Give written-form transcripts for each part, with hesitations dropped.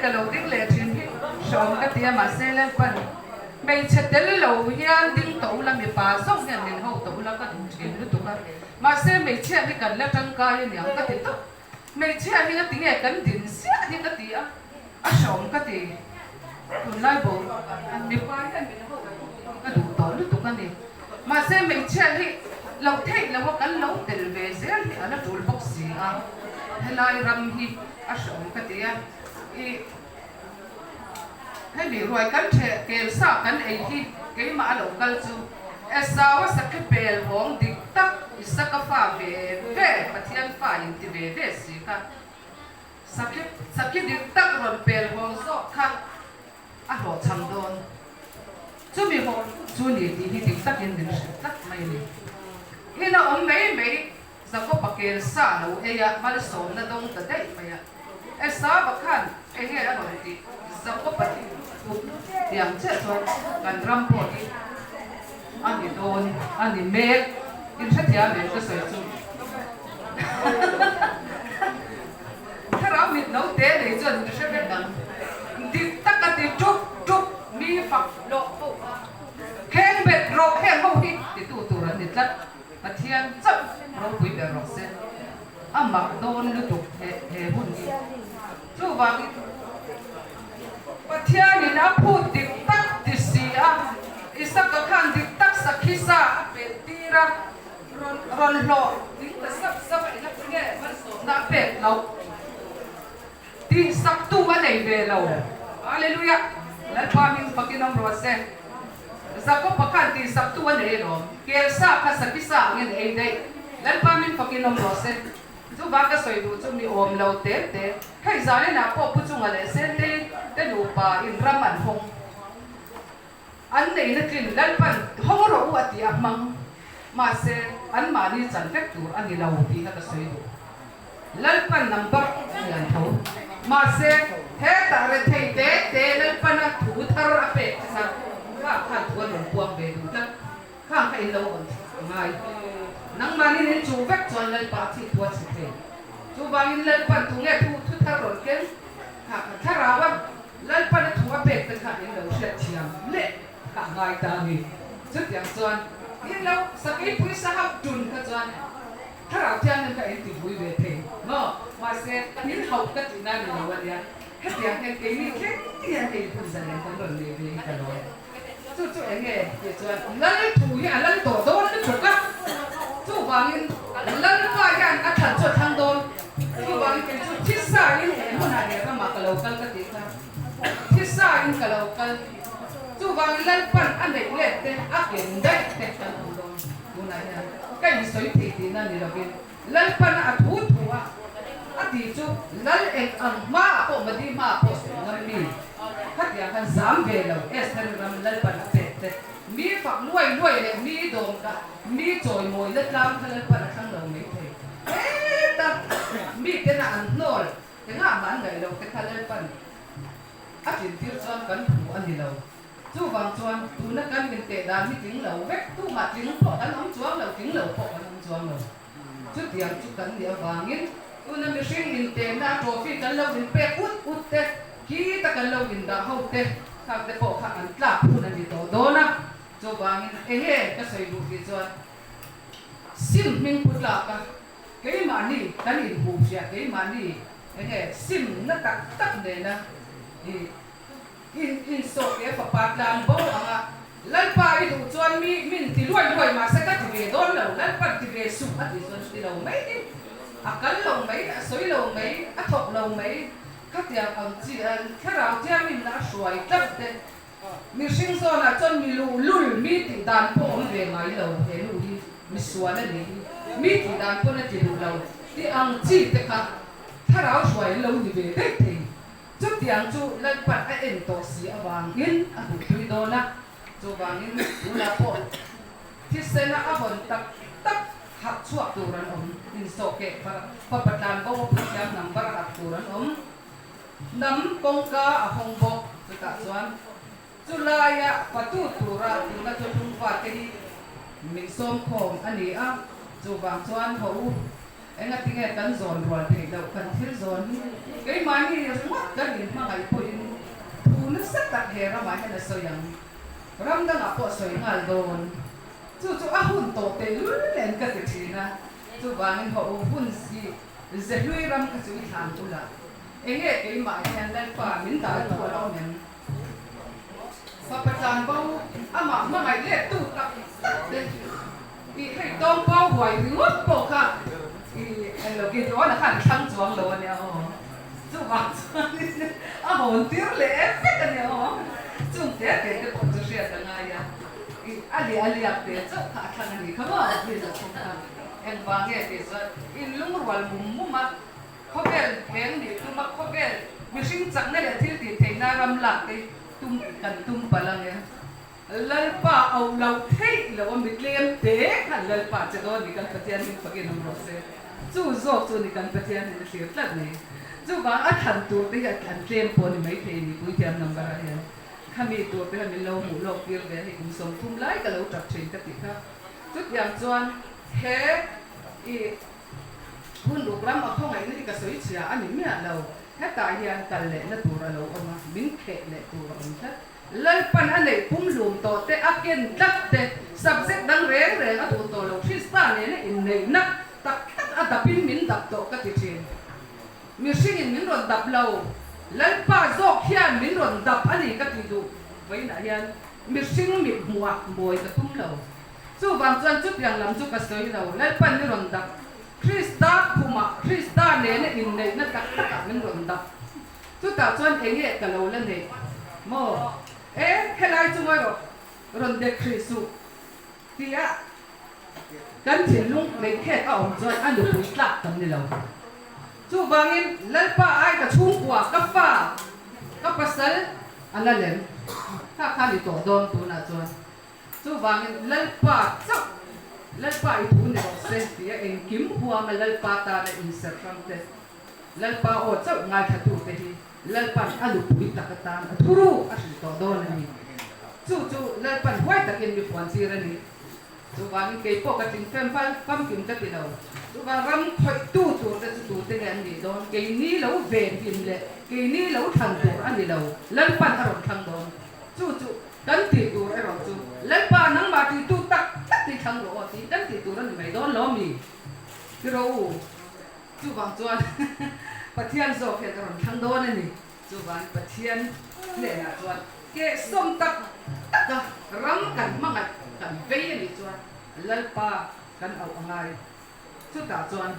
ka lo ding leh thin hi hreawm ka ti a, mahse Lalpan hmeichhe tel lo hian ding tawh ula mipa zawng hian min ho tawh ula ka duh thin lutuk a, mahse hmeichhia hi kan la tangkai aniang ka ti tawp. Hmeichhia hi nga tinge kan din ziah hi ka ti a, a hreawm ka ti. Tunlai boruak ah hian mipa hian min ho ka duh tawh lutuk a ni. Mahse hmeichhia hi loh theih loh a kan lo tel ve zel hi a la tul bawk si a, helai ram hi a hreawm ka ti a. Ih hemi ruai kan theh kel sa kan ei hi keimah a lo kal chu Esau a sakhi pel hawng dik tak Isaka fa ve ve Pathian fa in ti ve ve si kha sakhi sakhi dik tak rawn pel hawng zawk kha a hlawhchham dawn. Chumi haw chu ni tih hi dik takin min hrilh tlat mai a ni. Ina awm mai mai Jakob-a kel sa lo ei a, malsawmna dawng ta daih mai a. Esau-a khan eng nge a rawn tih? Jakob-a tih chu tiang chiah chuan kan ram pawh hi a ni dawn a ni mek. Inhrethiam em ka sawi chu? Thlarau mit no te nei chuan in hre vek ang. Dik taka ti ṭup ṭup mi fak lawh ho kha kheng bet rawh heng ho hi titu tur an ni tlat. Pathian chauh ropui ber rawh se. A mak dawn lutuk he he hun hi. Chuvangin Pathianin a phut dik tak ti si a, Isaka khan dik tak sakhi sa a pelh tir a. Rawn rawn hlawh ding ta sap sap a ina nge malsawmna a pek loh tih sak tu a nei ve lo. Hallelujah! Lalpa hming fakin awm rawh se. Jakob-a khan tih sak tu a nei alawm. Kel sa kha saki sa angin a ei daih. Lalpa hming fakin awm rawh se. Chuvang ka sawi duh chu mi awm lo te te. Hei zaninah pawh Pu Chunga leh Sentei te nupa in ram an hawng. An neihna tlin Lalpan hawng rawh u a ti a hmang. Mahse, anmahni chan vek tur a ni lo tih kha ka sawi duh. Lalpan number lian tho. Mahse, hetah rethei te te Lalpana thu thar a pek che kha, khang khan thu an rawn puang ve duh tlat. Khang kha in lo rawn a ngai. Nangmahni in chuh vek chuan Lalpa a thih thu a chhe thei. Chuvangin Lalpan tunge thu thu thar rawn keng kha ka thlarau a. Lalpan a thu a pek te kha in lo hriat thiam leh kha a ngai ta a ni. Chutiang chuan in lo sakei pawisa hauh tun kha chuan thlarau thianghlim kha in ti vui ve thei maw? Mahse in hauh ka tih na ni lo a nia. Hetiang hian keini thleng hian hei hun zalen kan rawn nei ve hi ka lawm. Chu chu eng nge tih chuan Lal thu hi a lal tawh dawn lutuk a, chuvangin Lalpa hian a thlan chu a thlang dawn. Chuvangin kei chu thisa in he hmunah he ramah ka lo kal ka tih kha, thisa in ka lo kal. Chuvangin Lalpan a neih let te, a ken daih te kan awm dawn. Tunah hian ka insawi thei tihna ni lovin Lalpan a thu thu a, a tih chu Lal eng ang hmaah pawh Madi hmaah pawh sawi ngam mi khatiang khan zam ve lo Esther ram Lalpan a pek te mi fak luai luai leh mi dawm kha mi chawimawi la tlang kha Lalpan a thlang lo mai thei heta mi tena an hnawl engah mah an ngaih loh te kha Lalpan a tlintir chuan kan thu a ni lo. Chuvang chuan tuna kan inteh dan hi tling lo vek, tumah tling pawh kan awm chuang lo, tling lo pawh kan awm chuang lo. Chutiang chu kan nih avangin tuna mihring intehna a trophy kan lo inpek ut ut te, khita kan lo indah ho te, khang te pawh kha an tlak hun a ni tawh dawn a. Chuvangin enge ka sawi duh tih chuan sim hming pu tlak a, keimahni kan inhmuhfiah keimahni enge simna tak tak nena i In insawh ke fapa tlan bo ang a, Lalpa i duh chuan mi min ti luai luai mahse ka ti ve dawn lo, Lalpan ti ve suh a tih chuan ti lo mai ni. A kal lo mai, a sawi lo mai, a thawk lo mai, khatiang ang chi a thlarau thianghlimna a hruai tlat te. Mihring zawnah chuan mi luhlul, mi tih dan pawh awm ve ngai lo, he nu hi misual a nih hi, mi tih dan pawn a ti duh lo tih ang chi te kha thlarau hruai an lo ni ve daih thei. Chutiang chu Lalpan a en tawh si avangin a duhtui dawn a, chuvangin tunah pawh thisena a hawn tak tak harh chhuak tur an awm, insawhkeh fapa tlan bo a phuthiam number harh tur an awm, hnam kawngka a hawng bawk, chutah chuan chulaia fatu tura tuna thuthlung fate hi min sawmkhawm a ni a, chuvang chuan haw u. Engatinge kan zawn rual theih loh kan thil zawn hi keimahni ringawt kan inhmangaih pawhin thu nasa tak he ramah hian a sawi ang. Ram dangah pawh sawi nghal dawn. Chu chu a hun tawh tehlul nen ka ti thin a, chuvangin haw u hun si Zehlui ram kha chu i thlan ula, enge keimah hian Lalpa min dal tu a lo awm em? Fapa tlanbo amah hmangaih let tu tak tak te i hei tawng pau huai ringawt pawh kha i englo Gideon-a khan thlang chuang lo a nia aw. Chuvang chuanin a hawn tir leh em vek a nia aw. Chung te te te pawh chu hriat a ngai a, i a liah a liak te chauh kha a thlang a nih kha maw please a thung kha. Engvang nge tih chuan inlungrual mum mum a, khawvel pheng nih tum a, khawvel mihring chakna leh thil tih theihna ram lak te tum kan tum palh ang e. Lalpa auh loh theih loh a mitlem te khan Lalpa che dawn ni kan Pathian hming fakin awm rawh se. Chu zawk chu ni kan Pathian in a thlir tlat ni. Chuvang a thlan tur te hi a thlan tlem pawh ni maithei ni puithiam number ah hian khami tur te kha min lo hmuh lawk tir ve a hei kum 30 lai ka lo tap thin ka tih kha. Chutiang chuan he i hun ruk ram a khawngaihna hi ka sawi chhia a ni miah lo. Hetah hian kal lehna tur a lo awm a, min kheh leh tur a awm tlat. Lalpan a neih pumhlum tawh te, a ken tlat te, subject dang reng reng a duh tawh lo, Krista nena inneihna tak tak a dapin min dap tawh ka ti thin. Mihringin min rawn dap lo, Lalpa zawk hian min rawn dap a ni ka ti duh. Vawiinah hian mihring mit hmuhah mawi ka tum lo. Chuvang chuan chutiang lam chu ka sawi lo, Lalpan mi rawn dap, Krista khumah, Krista nena inneihna tak takah min rawn dap. Chutah chuan eng nge ka lo la neih maw? E, helai chu ngawi rawh, rawn dek hrih suh tia kan thinlung lei khek a awm chuan a nupui tlak tam ni lo. Chuvangin Lalpa ai ka chhungkua, ka fa, ka pasal a la lem kha kha ni tawh dawn tunah chuan. Chuvangin Lalpa chauh, Lalpa i thu ni rawh se tia engkim huama Lalpa tana inserh ram te, Lalpa aw chauh ngaithlatute hi Lalpan a nupui tak atan a thuruk a hrilh tawh dawn a ni. Chu chu Lalpan huai takin mi puantir a ni. Chuvangin kei pawh ka tling fem fal famkim ka ti lo. Chuvang ram khawihtu turte chu tute nge an nih dawn? Keini lo venhim leh keini lo thlan tur a ni lo. Lalpan a rawn thlang dawn. Chu chu kan tih tur erawh chu Lalpa nangmah tihtu tak tak hi thlang rawh aw tih kan tih tur a ni mai dawn lo mi? Tiraw u. Chuvang chuan Pathian zawk hian a rawn thlang dawn a ni. Chuvang Pathian hnenah chuan kehsawm tak taka ram kan hmangaih kan vei a nih chuan Lalpa kan auh a ngai. Chutah chuan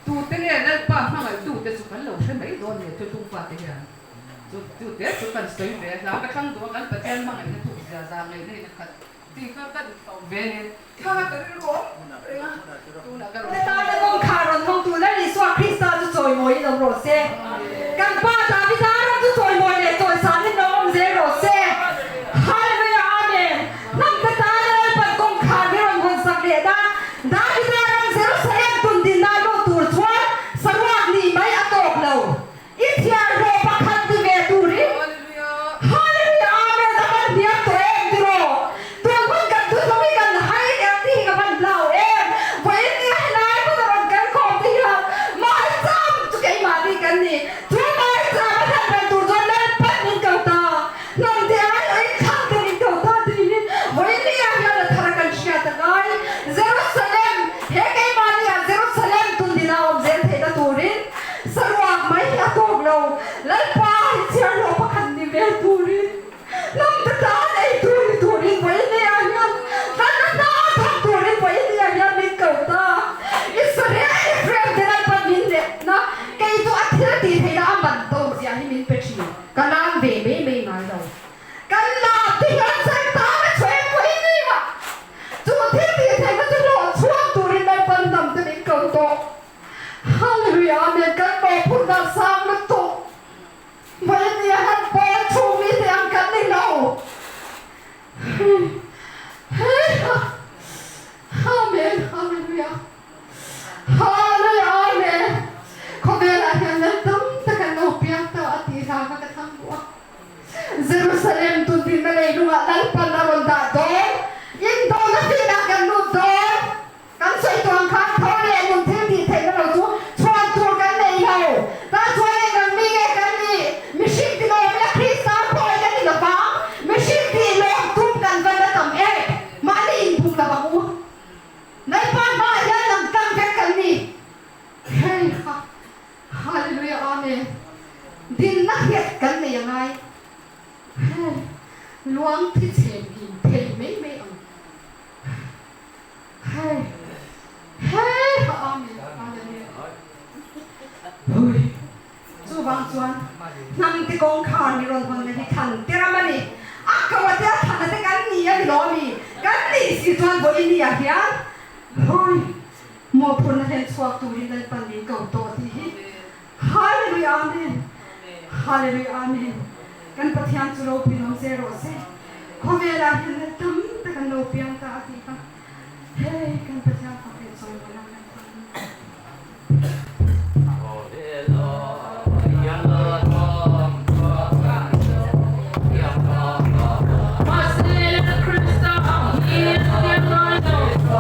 tute nge Lalpa hmangaihtute chu kan lo hre mai dawn nge thuthlung fate hian chu chute chu kan sawi ve a, hla ka thlang duh a kan Pathian hmangaihna thuk zia zah ngaihna in a khat. Tih kha ka duh ve nen thla ka rilru awm reng a, tunah ka rawn Ka tana kawngkhar rawn hawngtu Lal Isua Krista chu chawimawiin awm rawh se. Kan Pa Davida ram chu chawimawi leh chawisanin lo awm zel rawh se. Hallelujah Amen. Hnam ka tana Lalpan kawngkhar hi rawn hawnsak leh ta. Davida ram Jerusalem tundin nan lut tur chuan saruak nih mai a tawk lo. I thianhlawh pakhat ni ve turin Hallelujah Amen a van hniam tawh em tiraw? Tun hun kan thuthawm hi kan hai em tih hi ka van hlau em? Vawiin nia helai hmun a rawn kal khawm te hian Maicham chu keimahni kan ni. Chu Maicham a hlan reng tur chuan Lalpan min ko ta, hnam te ai awin thlang te min ko ta tiin vawiin nia hian a thar a kan hriat a ngai. Jerusalem, he keimahni ah Jerusalem tundin a awm zel theihna turin Saruak mai hi a tawk lo, Lalpa hi chhiarhlawh pakhat ni ve turin, hnam te tan ei tur ni turin vawinia hian tlanna hna a thawk turin vawinia hian min ko ta. Israel Ephraim te Lalpa min lehna, kei chu a thil tih theihna a man to zia hi min pe thin, ka lam ve mai mai ngai lo. Kan lam te hian Satan a chhuah em vawinia chu thil tih theihna chu hlawh chhuak turin Lalpa hnam te min ko tawh. Hallelujah Amen kan mawhphurhna sang lutuk Vawinia han pawl chhung mi te ang kan ni lo Amen Hallelujah Hallelujah Amen Khawvelah hian lal tam tak an lo piang ta a tih hla kha ka thlang duh a. Jerusalem tundinna leilungah Lalpan a rawn dah dawn Indona filah kan lut dawn. Kan sawi tuang khan tho leh nun thil tih theihna lo Ruang thi chhem kim thei mai mai ang. Hei hei ha Amen Hallelujah. Hui chuvang chuan hnam te kawngkhar ni rawn hawnna hi thlan te ram a ni. A ko a te a thlan a te kan ni a ni lo a mi? Kan nih si chuan vawiin ni ah hian hui mawhphurhna hlen chhuak turin Lalpan min ko tawh tih hi Hallelujah Amen Hallelujah Amen Kan Pathian chu ropui lo che rawh se Khawvel ah hian lal tam tak an lo piang ta a tih kha hei kan Pathian fak leh chawi mawi nan kan hmang a ni. Mahse Krista ang hi an piang ngai lo.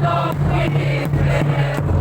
Lawmpui hle.